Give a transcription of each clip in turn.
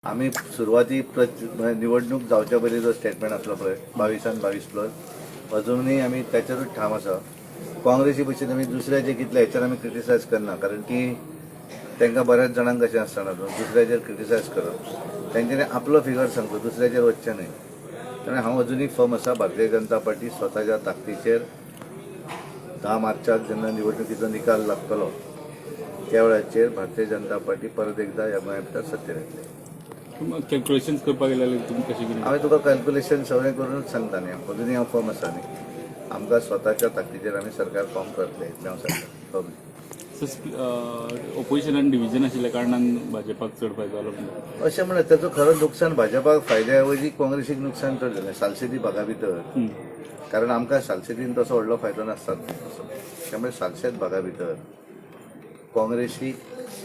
आमी सुरवाती निवडणूक जावच्या पयलीं जो स्टेटमेंट आसलो पळय, 22आन 22 प्लस, अजुनूय आमी त्याचेरूच ठाम आसा. काँग्रेसी भशेन आमी दुसऱ्याचे कितले हेचेर आमी क्रिटिसायज करना, कारण की तांकां बऱ्याच जाणांक कशें आसतना दुसऱ्याचेर क्रिटिसायज करप, तेंच्यांनी आपलो फिगर सांगचो, दुसऱ्याचेर वचचें न्हय. त्यामुळे हांव अजुनूय फर्म आसा, भारतीय जनता पार्टी स्वताच्या ताकदीचेर 10 मार्चाक जेन्ना निवडणुकीचो निकाल लागतलो, त्या वेळाचेर भारतीय जनता पार्टी परत एकदा ह्या गोंया भितर सत्तेर येतले. कॅल्क्युलेशन करपाक गेल्यार तुमी कशें कितें? हांवें तुका कॅल्क्युलेशन सगळें करूनच सांगता न्ही. अजुनूय हांव फर्म आसा न्ही, आमकां स्वताच्या ताकदीचेर आमी सरकार फॉर्म करतले, इतलें हांव सांगता फर्मली. ओपोजिशनान डिविजन आशिल्ल्या कारणान भाजपाक चड फायदो जालो म्हणटा. अशें म्हणल्यार ताचो खरो नुकसान भाजपाक फायद्या ऐवजी काँग्रेसीक नुकसान चड जालें सालसेती भागा भितर, कारण आमकां सालसेतीन तसो व्हडलो फायदो नासता तसो. त्यामुळे सालसेत भागा भितर काँग्रेसीक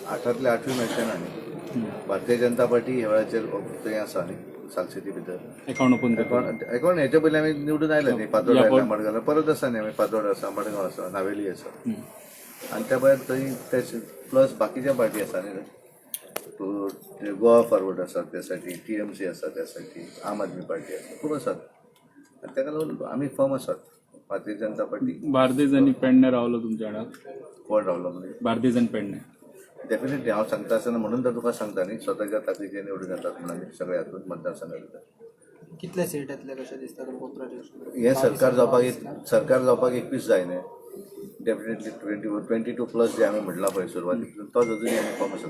आठांतले आठूय मेळचे ना न्ही. भारतीय जनता पार्टी ह्या वेळाचेर थंय आसा न्ही सालसेती भितर. अकाउंट ओपन करपाक. अकाउंट हेच्या पयलीं आमी निवडून आयले न्ही, पातोड या आयले, मडगांव परत आसा न्ही आमी, पातोड आसा, मडगांव आसा, नावेली आसा. आनी त्या भायर थंय ते प्लस बाकीच्या पार्टी आसा न्ही, ते गोवा फॉरवर्ड आसा त्या साठी, टीएमसी आसा त्या साठी, आम आदमी पार्टी आसा, खूब आसात. आनी ताका लागून आमी फर्म आसात, भारतीय जनता पार्टी. बार्देज आनी पेडणे रावलो तुमच्या वांगडा? कोण रावलो म्हणजे? बार्देज आनी पेडणे. डेफिनेटली, हांव सांगता आसतना म्हणून तर तुका सांगता न्ही, स्वताच्या ताकदीचेर निवडून येतात म्हणून आमी सगळे हातूंत मतदारसंघा भितर. कितले सीट येतले कशें दिसता तुमकां प्रोजेक्शन? हें सरकार जावपाक, सरकार जावपाक 21 जाय न्ही. डेफिनेटली 22 प्लस जे आमी म्हटलां पळय सुरवातीक, तोच अजूनय आमी फॉर्म आसा.